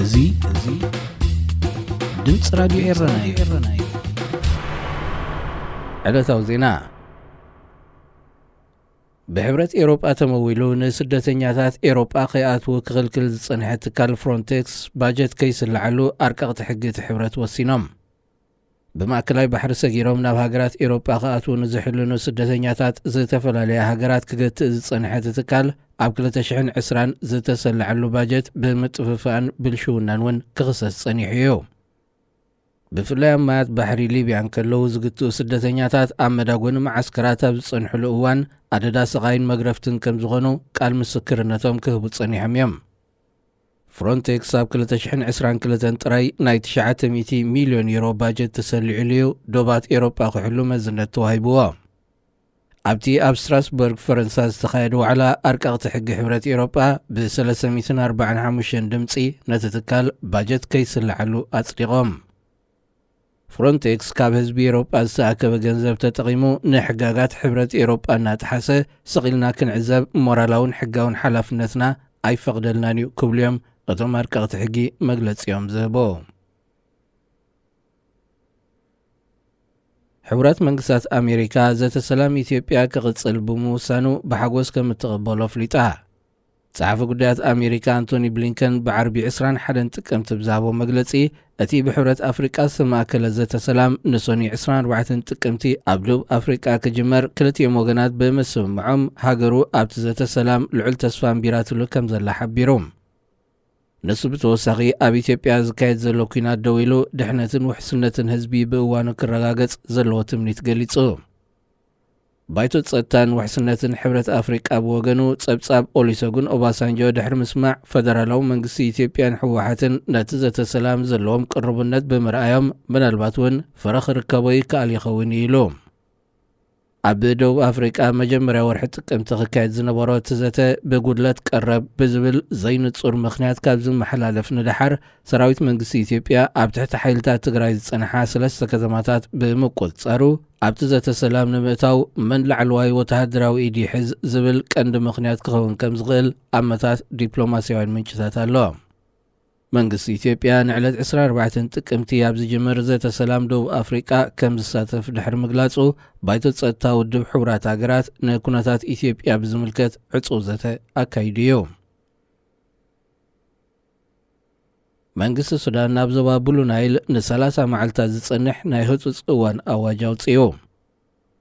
እዚ እዚ ድምፂ ራዲዮ ኤረና እዩ። ዕለታዊ ዜና። ብሕብረት ኤሮጳ ተመዊሉ ንስደተኛታት ኤሮጳ ከይኣትዉ ክኽልክል ዝጸንሐ ትካል ፍሮንቴክስ ባጀት ከይስልዓሉ ኣርቀቕቲ ሕጊ እቲ ሕብረት ወሲኖም። ብማእከላይ ባሕሪ ሰጊሮም ናብ ሃገራት ኤሮጳ ክኣትዉ ንዝሕልኑ ስደተኛታት ዝተፈላለያ ሃገራት ክገትእ ዝጸንሐ እቲ ትካል ኣብ ክልተ ሽሕን ዕስራን ዝተሰልዐሉ ባጀት ብምጥፍፋእን ብልሽውናን እውን ክኽሰስ ጸኒሑ እዩ። ብፍላይ ኣብ ማያት ባሕሪ ሊብያ እንከለዉ ዝግትኡ ስደተኛታት ኣብ መዳጎኒ መዓስከራት ኣብ ዝጸንሕሉ እዋን ኣደዳ ስቓይን መግረፍትን ከም ዝኾኑ ቃል ምስክርነቶም ክህቡ ጸኒሖም እዮም። ፍሮንቴክስ ኣብ ክልተ ሽሕን ዕስራን ክልተን ጥራይ ናይ ትሽዓተ ሚእቲ ሚልዮን ዩሮ ባጀት ተሰሊዑሉ እዩ ዶባት ኤሮጳ ክሕሉ መዝነት ተዋሂብዎ። ኣብቲ ኣብ ስትራስበርግ ፈረንሳ ዝተኻየደ ዋዕላ ኣርቀቕቲ ሕጊ ሕብረት ኤሮጳ ብሰለስተ ሚእትን ኣርባዓን ሓሙሽተን ድምጺ ነቲ ትካል ባጀት ከይስልዓሉ ኣጽዲቖም። ፍሮንቴክስ ካብ ህዝቢ ኤሮጳ ዝተኣከበ ገንዘብ ተጠቒሙ ንሕጋጋት ሕብረት ኤሮጳ እናጠሓሰ ስቕ ኢልና ክንዕዘብ ሞራላውን ሕጋውን ሓላፍነትና ኣይፈቕደልናን እዩ ክብሉ እዮም እቶም ኣርቀቕቲ ሕጊ መግለጺኦም ዝህቡ። ሕቡራት መንግስታት ኣሜሪካ ዘተ ሰላም ኢትዮጵያ ክቕጽል ብምውሳኑ ብሓጎስ ከም እትቕበሎ ኣፍሊጣ። ጸሓፊ ጉዳያት ኣሜሪካ ኣንቶኒ ብሊንከን ብዓርቢ ዕስራን ሓደን ጥቅምቲ ብዝሃቦ መግለጺ፣ እቲ ብሕብረት ኣፍሪቃ ዝተማእከለ ዘተ ሰላም ንሶኒ ዕስራን ኣርባዕተን ጥቅምቲ ኣብ ደቡብ ኣፍሪቃ ክጅመር ክልቲኦም ወገናት ብምስምምዖም ሃገሩ ኣብቲ ዘተ ሰላም ልዑል ተስፋ ኣንቢራትሉ ከም ዘላ ሓቢሩ። ንሱ ብተወሳኺ ኣብ ኢትዮጵያ ዝካየድ ዘሎ ኲናት ደው ኢሉ ድሕነትን ውሕስነትን ህዝቢ ብእዋኑ ክረጋገጽ ዘለዎ ትምኒት ገሊጹ። ባይቶ ጸጥታን ውሕስነትን ሕብረት ኣፍሪቃ ብወገኑ ጸብጻብ ኦሊሰጉን ኦባሳንጆ ድሕሪ ምስማዕ ፈደራላዊ መንግስቲ ኢትዮጵያን ህወሓትን ነቲ ዘተ ሰላም ዘለዎም ቅርቡነት ብምርኣዮም ምናልባት እውን ፍረ ክርከቦ ይከኣል ይኸውን እዩ ኢሉ። ኣብ ደቡብ ኣፍሪቃ መጀመርያ ወርሒ ጥቅምቲ ክካየድ ዝነበሮ እቲ ዘተ ብጉድለት ቀረብ ብዝብል ዘይንጹር ምኽንያት ካብ ዝመሓላለፍ ንደሓር ሰራዊት መንግስቲ ኢትዮጵያ ኣብ ትሕቲ ሓይልታት ትግራይ ዝጸንሓ ሰለስተ ከተማታት ብምቁጽጻሩ ኣብቲ ዘተ ሰላም ንምእታው መን ላዕለዋይ ወተሃደራዊ ኢድ ይሕዝ ዝብል ቀንዲ ምኽንያት ክኸውን ከም ዝኽእል ኣመታት ዲፕሎማስያውያን ምንጭታት ኣሎ። መንግስቲ ኢትዮጵያ ንዕለት ዕስራን ኣርባዕተን ጥቅምቲ ኣብ ዝጅምር ዘተ ሰላም ደቡብ ኣፍሪቃ ከም ዝሳተፍ ድሕሪ ምግላጹ፣ ባይቶ ጸጥታ ውድብ ሕቡራት ሃገራት ንኩነታት ኢትዮጵያ ብዝምልከት ዕጹው ዘተ ኣካይዱ እዩ። መንግስቲ ሱዳን ናብ ዞባ ብሉ ናይል ንሰላሳ መዓልታት ዝጸንሕ ናይ ህጹጽ እዋን ኣዋጅ ኣውጺኡ።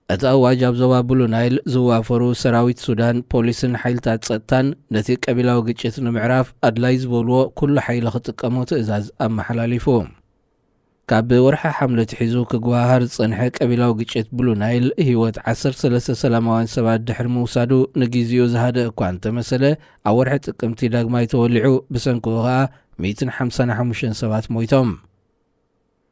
እቲ ኣዋጅ ኣብ ዞባ ብሉ ናይል ዝዋፈሩ ሰራዊት ሱዳን፣ ፖሊስን ሓይልታት ጸጥታን ነቲ ቀቢላዊ ግጭት ንምዕራፍ ኣድላይ ዝበልዎ ኩሉ ሓይሊ ክጥቀሙ ትእዛዝ ኣመሓላሊፉ። ካብ ወርሒ ሓምለ ኣትሒዙ ክጓሃሃር ዝጸንሐ ቀቢላዊ ግጭት ብሉ ናይል ህይወት ዓሰርተ ሰለስተ ሰላማውያን ሰባት ድሕሪ ምውሳዱ ንግዜኡ ዝሃደእ እኳ እንተመሰለ፣ ኣብ ወርሒ ጥቅምቲ ዳግማይ ተወሊዑ፣ ብሰንክኡ ኸኣ ሚእትን ሓምሳን ሓሙሽተን ሰባት ሞይቶም።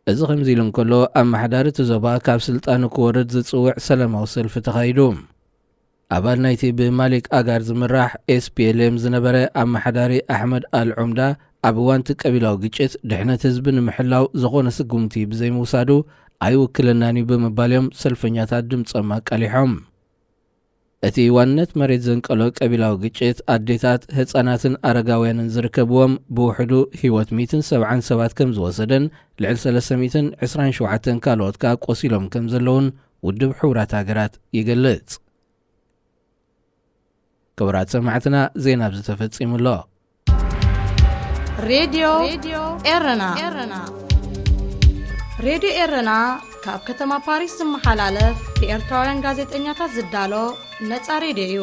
እዚ ከምዚ ኢሉ እንከሎ፣ ኣመሓዳሪ እቲ ዞባ ካብ ስልጣኑ ክወርድ ዝጽውዕ ሰላማዊ ሰልፊ ተኻይዱ። ኣባል ናይቲ ብማሊክ ኣጋር ዝምራሕ ኤስ ፒ ኤል ኤም ዝነበረ ኣመሓዳሪ ኣሕመድ ኣል ዑምዳ፣ ኣብ እዋን እቲ ቀቢላዊ ግጭት ድሕነት ህዝቢ ንምሕላው ዝኾነ ስጉምቲ ብዘይምውሳዱ ኣይውክለናን እዩ ብምባል እዮም ሰልፈኛታት ድምጾም ኣቃሊሖም። እቲ ዋንነት መሬት ዘንቀሎ ቀቢላዊ ግጭት ኣዴታት፣ ህጻናትን ኣረጋውያንን ዝርከብዎም ብውሕዱ ህይወት ሚእትን ሰብዓን ሰባት ከም ዝወሰደን ልዕሊ ሰለስተ ሚእትን ዕስራን ሸውዓተን ካልኦት ከኣ ቆሲሎም ከም ዘለውን ውድብ ሕቡራት ሃገራት ይገልጽ። ክቡራት ሰማዕትና፣ ዜና ኣብዚ ተፈጺሙ ኣሎ። ሬድዮ ኤረና። ሬድዮ ኤረና ካብ ከተማ ፓሪስ ዝመሓላለፍ ብኤርትራውያን ጋዜጠኛታት ዝዳሎ ነጻ ሬድዮ እዩ።